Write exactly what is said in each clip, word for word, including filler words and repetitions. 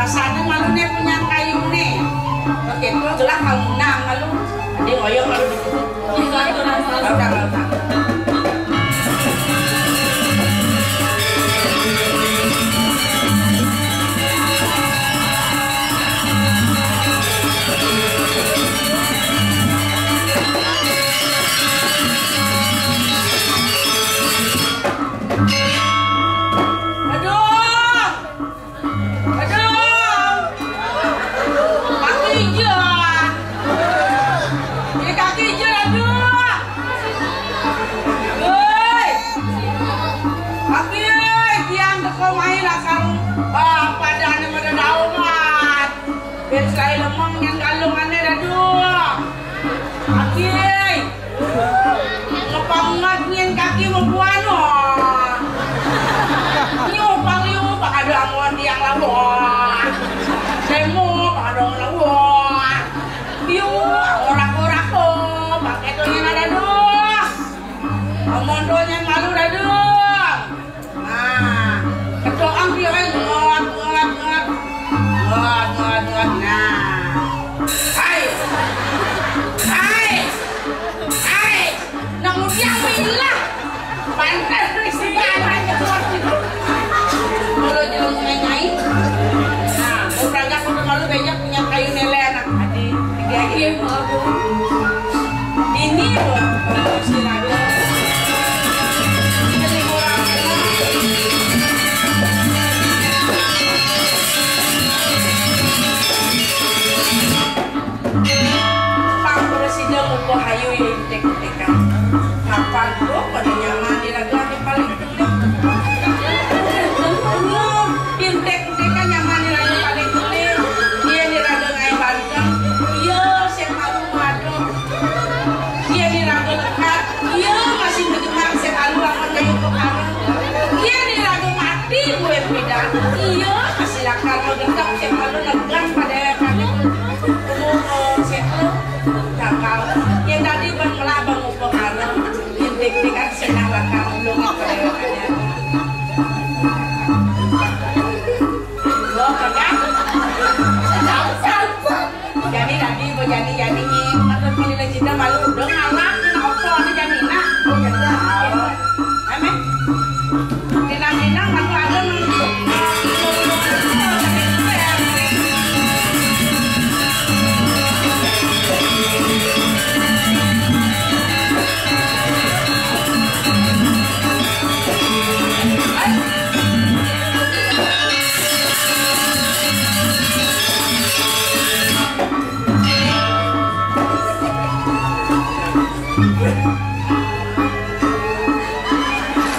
Rasane malu ne punya kayune. Begitu jelas kamu menang malu. Jadi ngoyong malu di situ. Udah, udah. Aduh. Aduh. Kaki ijo. Ini kaki ijo, aduh. Woi. Kaki, woi, tiang teko main asal. Ah, padane pada dauman. Ben sai lemong nyang galungane, aduh. Kaki. Ngepangat nyen kaki mebuan, wah. Nyupang yu, pakado angon tiang lah, wah. Demo, pakado angon lah, wah. Yu, orak-orak, oh, pakai tu nyen ada, duh. Amun tu nyen malu, aduh. Nah, kedoang dia, eh, ngot, ngot, ngot. Ngot, ngot, ngot. Nah. Hai. Hai. Hai. Nang udiang mailah. Pantes ni si Jalan nyebut. Kalau jalan ngai-ngai. Nah, mau berangkat udah malu banyak punya kayu nele anak. Adi, tiga aja. Iya, maaf, Bu. Ini loh, silakan. Ini orang. Pang presiden muko hayu ya intek-intekan. Kapan tuh pada nyaman di lagu ati paling penting. Intek-intekan nyaman di lagu paling penting. Iya di lagu ngai banteng. Iya, saya malu madu. Iya di lagu lekat. Iya masih mendengar saya malu akan kayu kepala. Iya di lagu mati gue beda. Iya masih lakar mau dendam saya malu negang pada kami. Umur saya Kakak, yang tadi ban melabang upo karo, yang deg-degan senang lah kamu belum apa ya, ya. Lo kagak? Tahu, tahu. Jadi tadi mau jadi jadi ni, kata Polina Cinta malu udah ngalah, kena opo ada jadi nak. Amin. Dinang-dinang aku ada nang.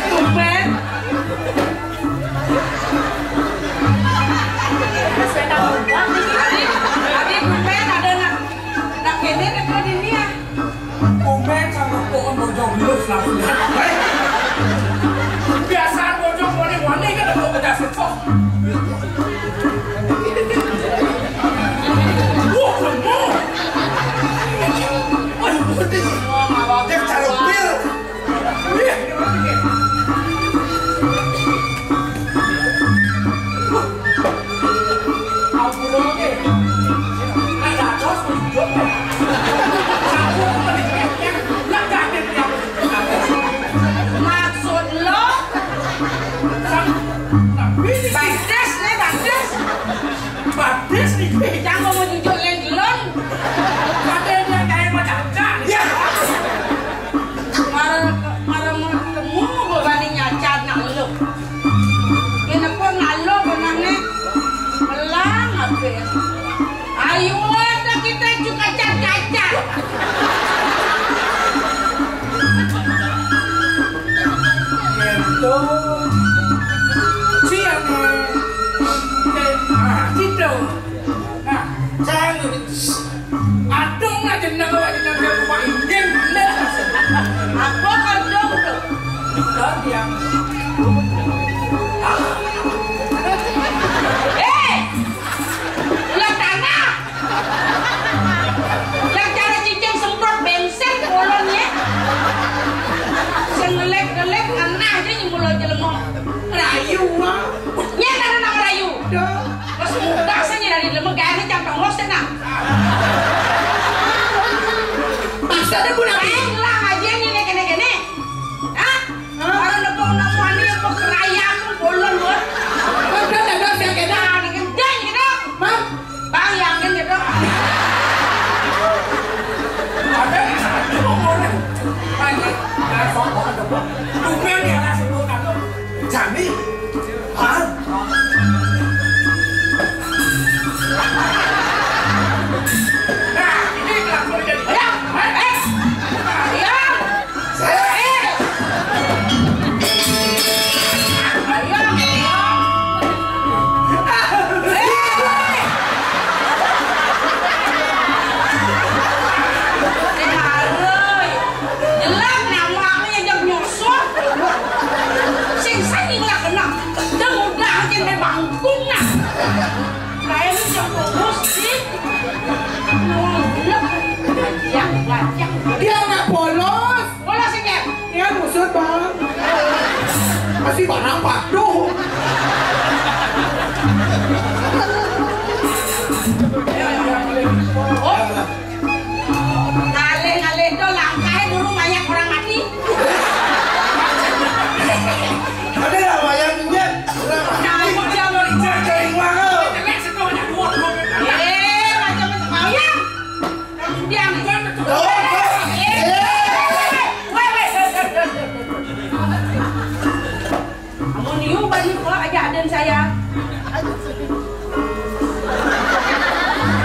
Tumben. Adi, adi, tumben ada nak, nak kene teko dini ya. Tumben sama pohon bojong lus langsung. Biasa bojong wani-wani kan ada bojong setok. Wah, lemu. Aduh, putih. Dia cari pil. Maksud lo? Batis nih, batis. Batis iki. Jangan mau jujur lagi lon. Ada yang kayak macam ya. Marah, marah mau ketemu, gue banding nyacat nak lu. Ini pun nak lu benang nih. Pelang apa ya? Ayo, ada kita juga cacat-cacat. Gitu. Siang, eh. Eh, ah, gitu. Nah, saya nggak, aduh, nggak jeneng, nggak jeneng, nggak lupa, injil, bener. Apa kandung tuh? Juga dia. Eh, ulah tanah. Yang cara cicing semprot bensin kolonnya. Sing ngelek-ngelek, aneh aja nyembul aja lemong. Rayu, ah. Nyata nang rayu. Dah. Pas mudah Tumben ya, langsung lu kan lu. Jani. Hah? Nah, ini kelakuan jadi. Ayo, eh, eh. Ayo. Eh. Ayo, ayo. Eh. Eh, ayo. Jelek nama aku yang jam nyosor. Sing sing lah kena. Dia udah aja dari bangkung nah. Kayak lu jam polos sih. Mau jelek. Gajah, gajah. Dia anak polos. Polos aja. Dia ngusut, Bang. Masih barang paduh. Oh. Ngalih-ngalih do langkahnya dulu banyak orang mati. Ada lah wayang nyet. Nah, mau dia mau licin. Cari uang lo. Eh, macam-macam. Mau ya? Dia. Oh, oh. Eh. Weh, weh. Amun yu bani kula aja aden saya.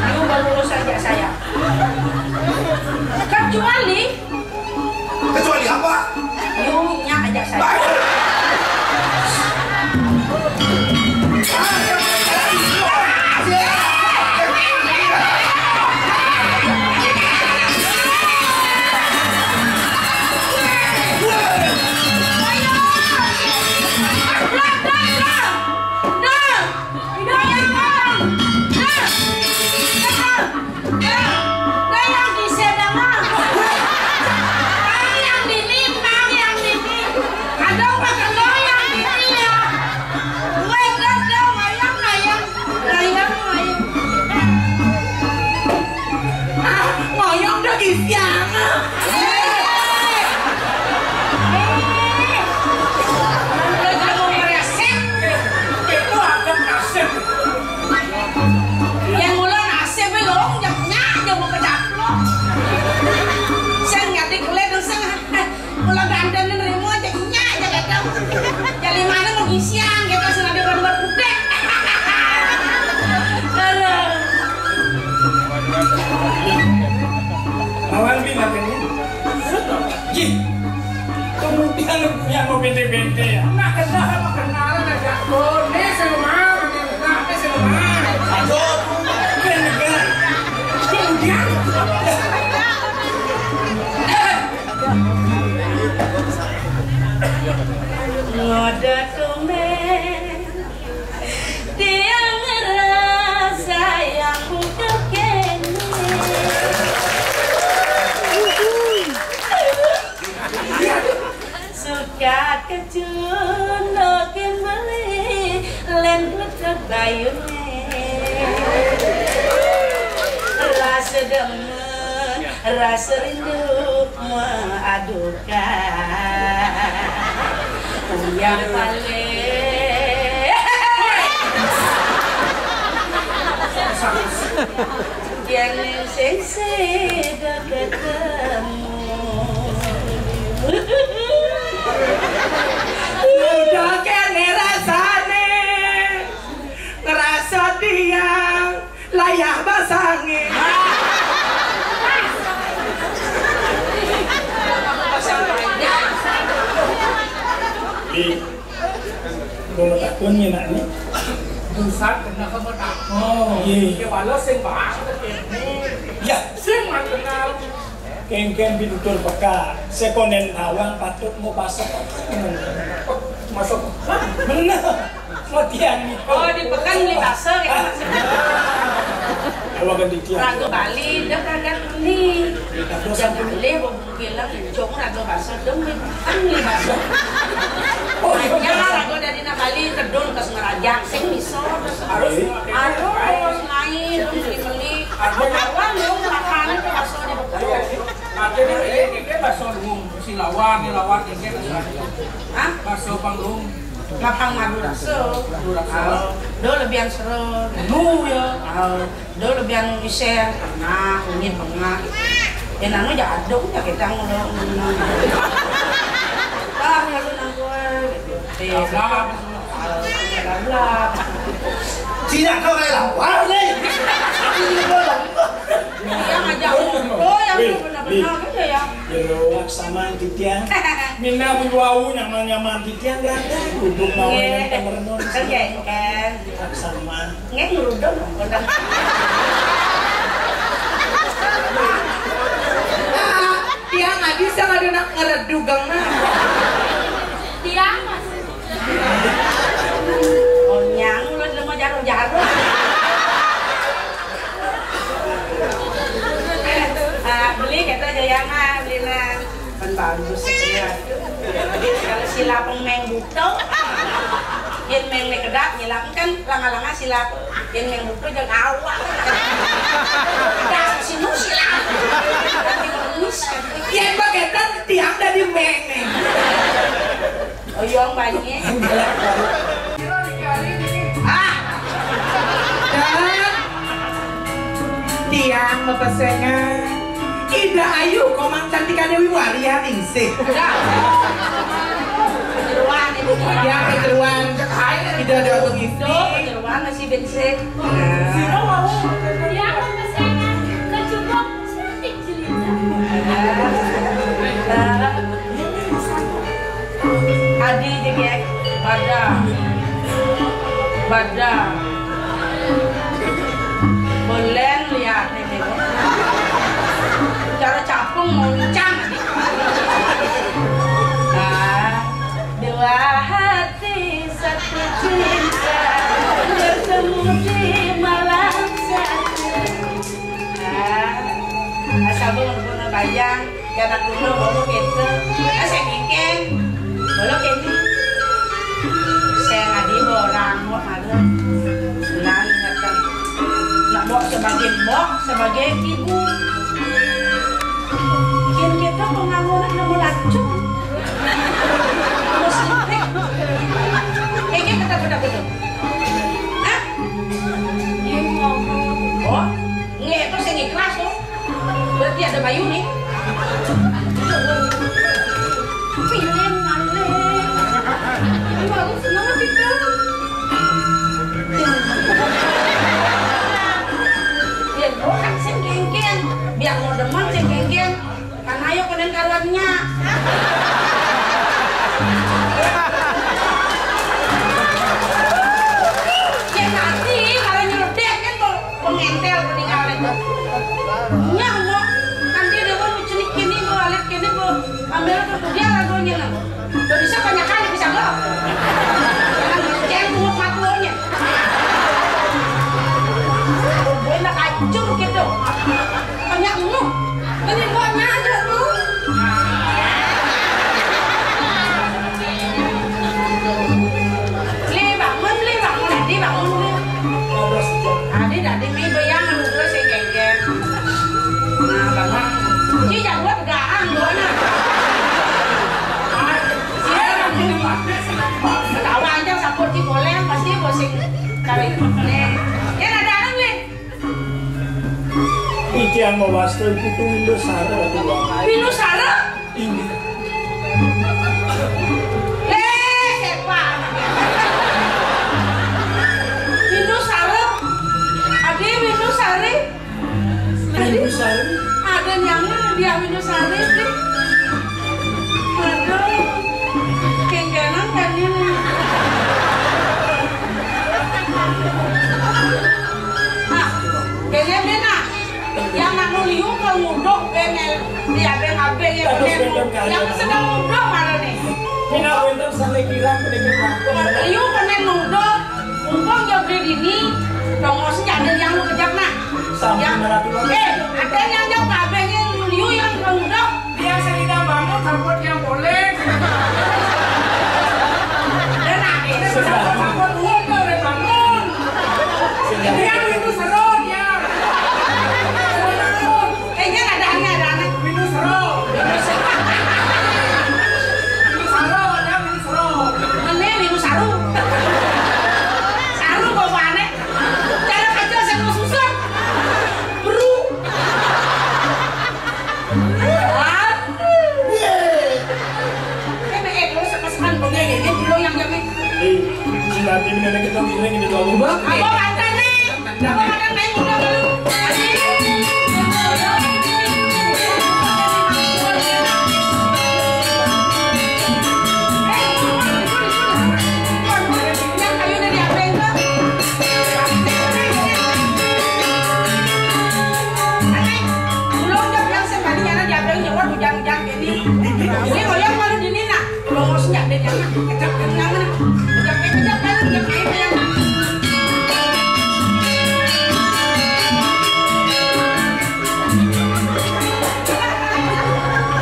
Yu balurus aja saya. Kecuali. Kecuali apa? Yu nya aja saya. Nah, nah, nah, yang di sedangan. Yang dini, nah, yang dini. Ada apa kalau yang dini ya? Weh, dah, dah, wayang, wayang, wayang, wayang. Ah, ngoyong dah isian. Eh. Eh. Udah jago meresek. Itu ada nasib. Yang mula nasib belum, yang nyak, yang mau kecaplok. Sing ngadek kulit, sing, mula ganteng nerima, yang nyak, yang datang. Jadi mana mau isian, kita sengaja gambar putih. Aduh. Awal bilang ini. Ji. Kemudian yang mau bete-bete ya. Nak kenal sama kenalan aja. Boleh sama, boleh sama. Aduh, keren, keren. Kemudian. Ada tumben. Dia ngerasa yang butuh kene. Suka kecunduk beli len pucuk bayune. Rasa demen, rasa rindu mengadukan. Yang paling Yen sing sida ketemu. Udah kene rasane, ngerasa tiang layah basange. Ih, gua mau takun nih, nak, nih. Buset, kenapa mau takun? Oh, iya. Ya, walau sing bahas, ya. Sing mah kenal. Kengken pitutur peka, sekonen bawang patut mau basah. Masuk. Bener. Mau tiang itu. Oh, di pekan beli bakso gitu maksudnya. Kalau kan di tiang. Raga Bali, dia kagak beli. Raga Jangan sampai beli, mau bilang, "Jong raga bakso, dong beli pekan beli bakso." Oh, iya. Hanya raga dari na Bali, tedun ke Semarajang, sing miso, terus harus, iya, harus naik, terus beli-beli. Apa kawan, dong, makan itu bakso di pekan. Artinya, ini, ini bakso umum, si lawan, ini lawan, ini bakso. Hah? Bakso panggung. Lapang madu raso. Madu raso. Ah, do lebihan sero. Nu ya. Ah, do lebihan iser. Pernah, kunyit pernah. Ya nanu ja aduk ja kita ngulo. Tidak kau rela. Wah, nih. Iya, ngajak ngobrol yang benar-benar aja ya. Yo, sama titian. Mina bulu wau nyaman-nyaman titian, gak ada. Duduk mau yang pemerenung. Iya, kan. Sama. Nggak ngeruduk, udah. Tiang adi sama ada nak ngereduk, gang, nah. Tiang masih. Onyang, lu udah mau jarum-jarum. Ah, beli kata Jayana, beli, nah. Kan bagus ya. Kalau silap méng buto, yén méng né kedap, nyilap kan langa-langa silap. Yén méng buto jang awak. Dah sinu silap. Yén bagétan tiang dadi méng. Oyong banjir. Ah. Dan tiang mapesengan Ida Ayu, Komang Cantika Dewi Waria ningsih. Jeruan itu. Ya, jeruan. Ida ada bengi. Jeruan masih bensik. Tiang mapesengan kecubung cantik jelita. Adi jegek, bada, bada. Bolén lihat nih, nih. Cara capung moncang. Ah, dua hati satu cinta bertemu di malam satu. Ah, asa bengong-bengong bayang. Janak gunung, bolu kéto. Asa kéngkén. Bolu kéné. Sing adi orang, mbok malu. Bulan datang. Nak mbok sebagai mbok, sebagai ibu. Bikin kita pembangunan nomor lacur. Nomor sempit. Kéngkén kata budak itu. Hah? Oh, nggak itu sing ikhlas tuh. Berarti ada bayu nih. Pilih malih. Ini bagus, seneng kita. Ya, gua kan sing kéngkén. Biar mau demen sing kéngkén. Kan ayo konen karuan nya. Ya nanti kalau nyelodék kan mau pengentel peninggalan itu. Nya mau nanti dia mau cenik kini mau alit kini mau ambil ke dia lagunya. Udah bisa banyak kali bisa lo. Jangan bungut matunya. Gue nak acur gitu. Banyak lu. Ini buatnya aja tuh. Li bangun, Li bangun, Adi bangun, Li. Adi, Adi, mi bayang lu terus sing kéngkén. Nah, bangun. Ci jago tegaan gua nah. Iya, ketawa aja sapur ci boleh pasti gua sing cari. Nih, ya ada Li. Iki yang mawasta iku tuh Windu Sara. Windu Sara? Ini. Eh, sepa. Windu Sara. Adi Windu Sari. Windu Sari. Ada yang dia Windu Sari sih. Aduh. Kéngkénan kan ini. Nah, kayaknya dia nah. Yang nak nu liu ke nguduk bengel, dia beng abeng yang kena nu, yang sedang nguduk malah nih. Mina wénten sané kirang pengen. Liu kena nguduk, umpang jauh di dini, tongos ada yang lu kejak nah. Yang, eh, ada yang jauh abeng yang liu yang nguduk. Dia sing ida bangun, sampun tiang poleng. Dia nangis. Sampun, sampun, uwung tuh, udah bangun. Dia itu seru, dia. Kayaknya ada aneh, ada aneh. Minum seru. Minum seru, dia minum seru. Ini minum saru. Saru bawa aneh. Cara kacau saya mau susah. Beru. Eh, si Rati bener kita ngiring di bawah. Apa mantannya? Apa mantan main udah lu? Ini ngoyong malu di Nina. Bongosnya deh, jangan. Kejap, jangan, jangan. Kejap, kejap, jangan, kejap, ayo, ayo.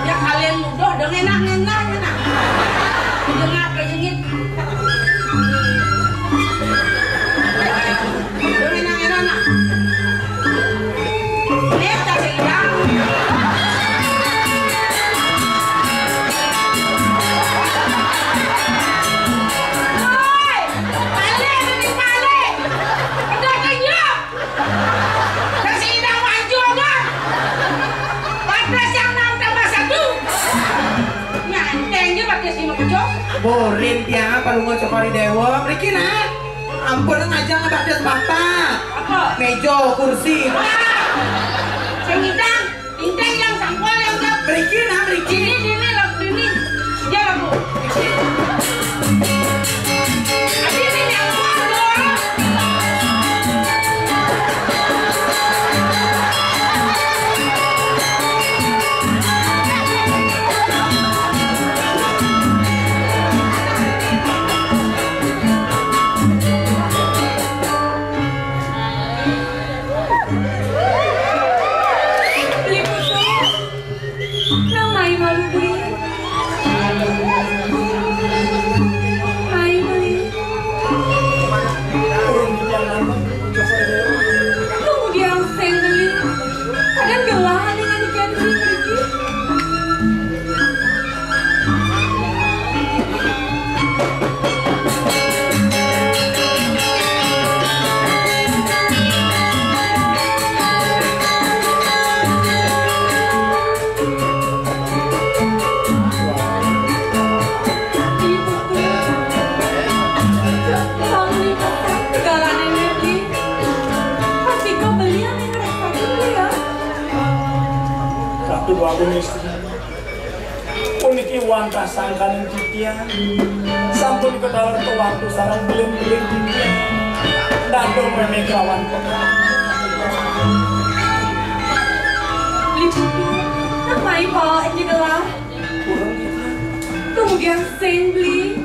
Ya, kalian mudah, dong, enak, enak, enak. Enak, enak. Dong, enak, enak, enak. Borin tiang apa lu ngocok hari dewa? Mriki, nah. Ampun, ngajang ngebades papan. Apa? Meja, kursi. Sing ngidang, ngidang yang sangkol yang udah. Mriki, nah, mriki. Sini, sini, lo, sini. Dia lo, Bu. Adi, ini yang keluar, lo. Nang mai malu beli. Mai beli. Tunggu dia sing beli. Kadang gelah nih kan ikan beli pergi. Ratu Déwa Agung Istri. Puniki wantah sangkaning titiang. Sampun ketawar ke waktu sareng bilin-bilin titiang. Dadong meme kelawan pekat. Liputu, nang mai pala ing gelah. Purun titiang. Tumugiang sing beli.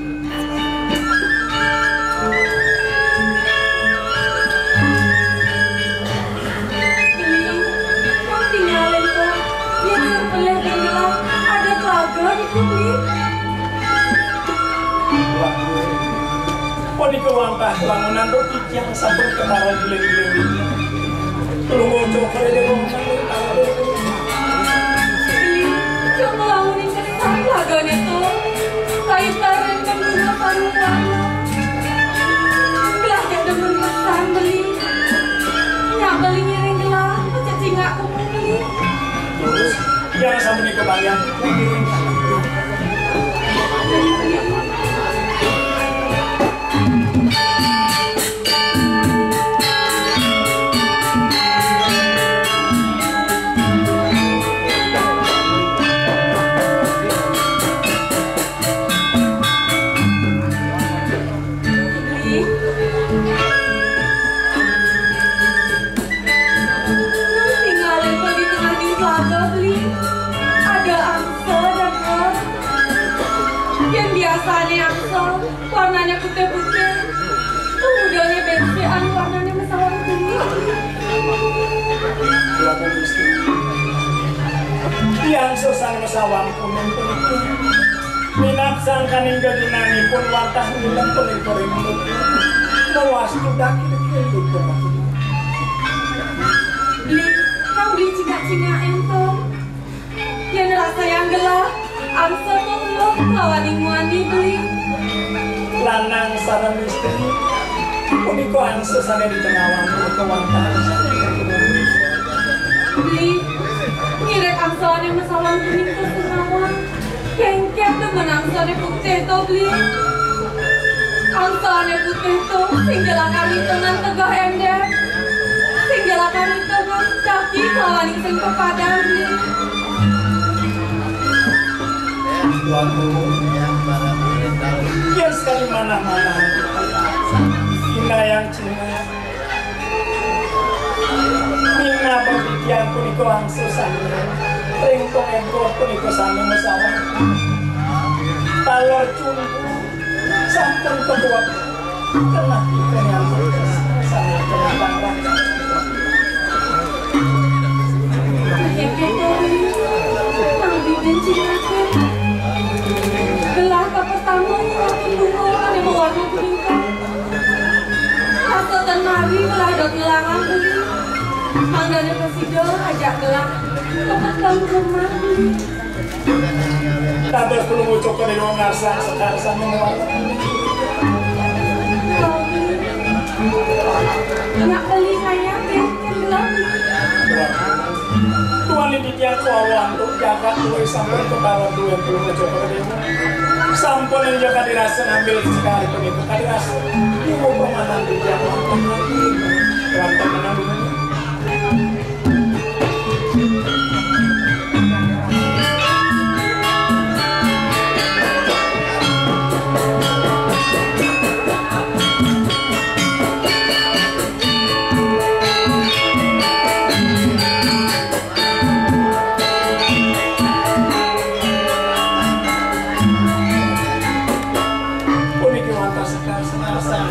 Beli, kok tinggalin kok? Yang pelih tinggal ada telaga di beli. Punika wantah bangunan roti tiang sampun kemaron beli-beli. Tulung ojo kaya dewang. Beli, coba lamunin kesan lagane to. Kayu taren kan bunga paruan. Gelah jak demen kesan beli. Nyak beli ngiring gelah, pecah cingak kumpul beli. Terus, jangan sampai kebayang. Nang tinggalin ko di tengah ning telaga, Beli. Ada angsa, Dakar. Yang biasanya angsa, warnanya putih-putih. Kemudiannya bensian, warnanya mesawang kuning. Yang sesan mesawang kuning punika. Minab sangkaning geginanipun wantah ngilen punika ring putu. Mawastu daki-daki lipun. Beli, kang Beli cingak-cingak ento. Yen rasa yang gelah, angsa to eluh lawan ing muani Beli. Lanang sareng istri, punika angsa sane ditengawang punika wantah. Beli, ngirit angsa ane mesawang kuning to sumawang. Kengken demen angsane putih to, Beli. Angsané putih to, sing jelakan ito ngan tegeh éndék. Sing jelakan ito ngan daki kalawaning sing pepadan. Yén sakadi manah-manah, Inayang Cina. Minab titiang punika wangsul sami. Ring pangéntur punika sami masalah. Taler cumpu sampun ketuwek. Kenah ika nyambut sami kenah bangkang. Nang bibin cingakin. Gelah kapertama nguratin bunga ané mawarna kuning. Asa tan mari belah dot ngelarang beli. Mangdané prasida ajak gelah. Tempat kamu rumah beli. Dados pelungguh cokor di ruang ngarsa, sekar sami ngelawan. Nak beli kaya, beli gelah beli. Tuan Titiang kawawan antuk jagat luwih sampun kebawa duwé puluh meja perdewa. Sampun enjak kadirasa ngambil sekali punika kadirasa. Ibu pamanan titiang wonten lagi. Wonten menang dunia. Puniki wantah sekar, sekar, sekar.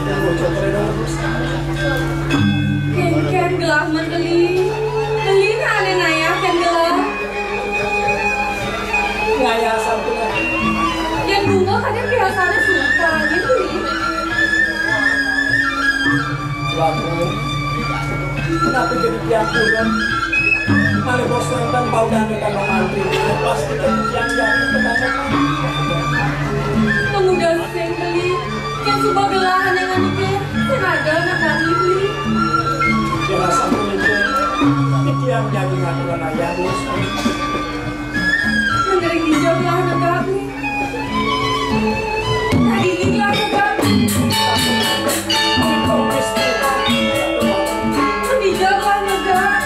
Kénkén gelah men beli. Beli ané nayah kén gelah. Ngayah sampun. Yén bunga kadén biasané suka gitu. Lamun, napi jadi tiang purun? Malih bos nonton bau dangdut kang mantri. Pasti kan tiang jadi petani. Pemuda sing beli, yang suba gelah ané nganiki, sing ada anak kami beli. Jelas ampun itu. Tiang jadi ngaturan ayah, bos. Mendering hijau gelah negap nih. Nah, ini gelah negap. Hijau gelah negap. Ini gelah negap.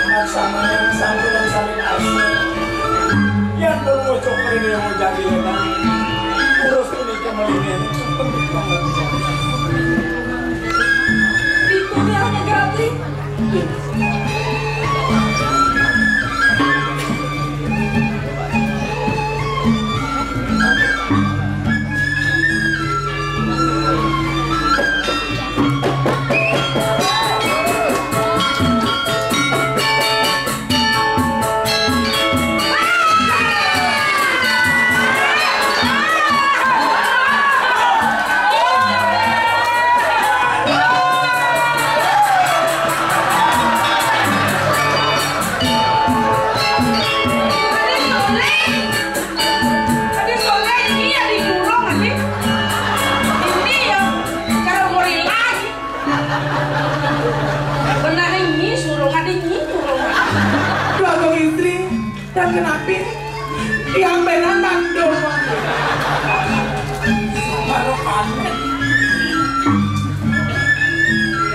Laksamana sampun saling asih. Yan pun ngocok rene yang mau jadi leman. Urus puniki melingin. Ikuti anak gabling. Adi Soleh, ini adi Jurong, adi. Ini ya, cara gorila, adi. Benar ini Surong, adi ini Jurong. Dua Agung Istri, dan kenapi yang benar mandul. Baru aneh.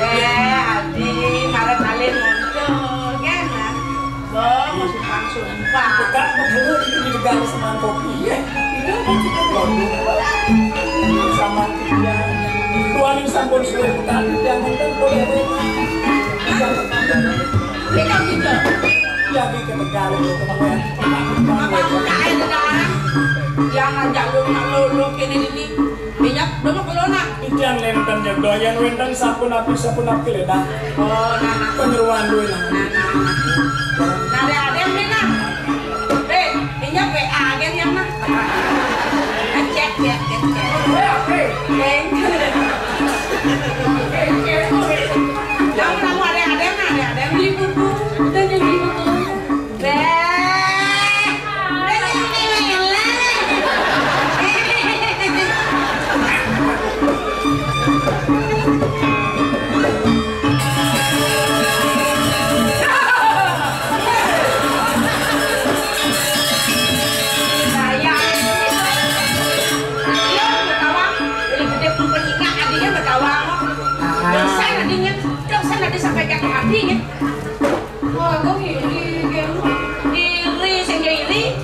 Eh, adi, marah kalian muncul, kan? Bang, masih pang sumpah. Bukan, bukan, ini juga harus mangkok. Iya, iya, maksudnya bagus. Sama dia. Tuan ini sampun suwe bukan, yang penting boleh. Ini kan gitu. Ya, di ketegal itu, teman-teman. Apa buka air dah? Yang ngajak lu, nak lu, lu, kene ini. Minyak, lu mau ke lu, nak? Titiang nénten nyegah yén wénten sapunapi-sapunapi lédang. Oh, nah, nah. Penyeruan duit, nah. Nah, nah, nah. Nah, ada, ada, ada, nah. Eh, ini W A agen yang mah. Cek, cek, cek, cek. Cek. Kamu, kamu ada, ada, nah, ada, ada. Beli buku, dan yang beli buku. Beh. Iri, ya? Oh, aku iri, ya. Iri, sing iri.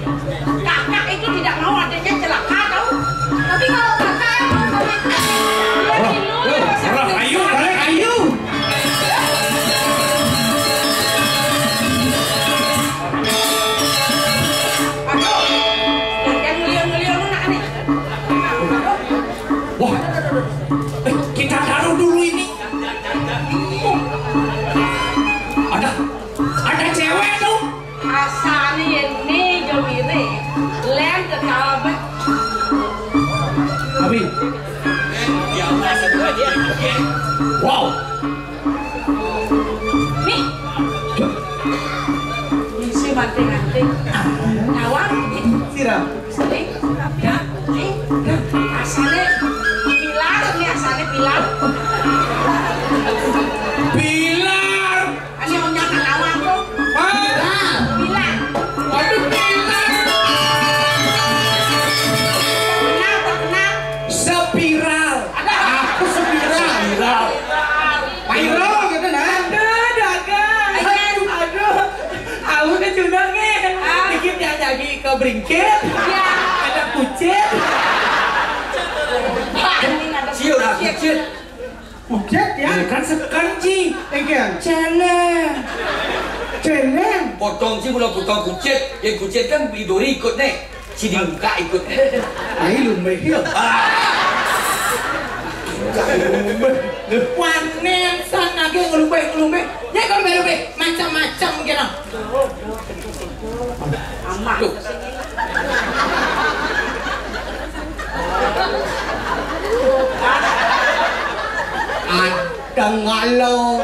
Kakak itu tidak mau adiknya celaka, tahu? Tapi kalau kakak yang mau sama dia, oh, dia dulu, oh, terus orang ayu, balik ayu. Aduh, yang ngeliat-ngeliat lu nak nih. Wah, eh, kita taruh dulu ini. Ada, ada cewek tuh. Asane yen ne yo mire, len ketawa bet. Abi. Wow. Nih. Isi mati-mati. Nawar ini. Sira. Sini. Dah. Nih. Dah. Asane pilar, nih asane pilar. Pilar. Ane om nyata lawan tuh. Hah? Bilang. Waduh, bilang. Terkenal, terkenal. Spiral. Ada. Aku spiral. Spiral. Viral gitu, nah. Aduh, dagang. Ayan. Aduh. Aku kecundang nih. Ah. Dikit ya jadi ke bringkit. Iya. Ada kucit. Pak, ini ada Ciu, kucit. Kucit. Kucit ya? Ini kan sekenji. Engken. Ceneng. Ceneng. Potong sih, udah potong kucit. Ya, kucit kan beli duri ikut nih. Si dibuka ikut nih. Ayo, lumbe. Iya. Ah. Wanen san lagi ngelumbe, ngelumbe. Ya, kalau belumbe, macam-macam kira. Aman. Tuh. Ada ngalo,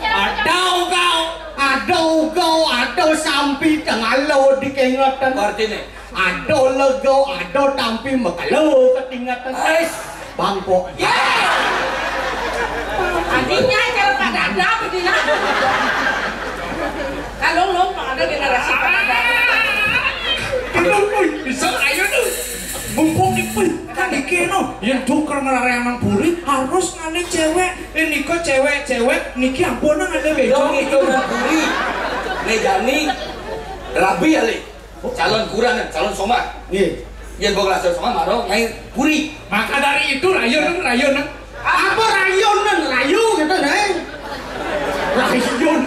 ada ugau, ada ugau, ada sampi tengalo dikengetan. Artine? Ada lego, ada tampi mekelo ketingatan. Ais. Bangkok. Ye. Adinya cara pada ada bedina. Kalau lo pada generasi pada ada. Kita pun bisa ayo tuh. Mumpung di pun. Kan iki no, yen tuker nglarang nang puri harus ngane cewek. Eh, niko cewek-cewek, niki ampun nang ada bejo. Dong itu nang puri. Nejani rabi ali. Calon kuran, calon somah. Nggih. Yen mbok lajeng somah maro ngae puri. Maka dari itu rayon, rayon. Apa rayonan, rayu gitu, Neng? Rayon.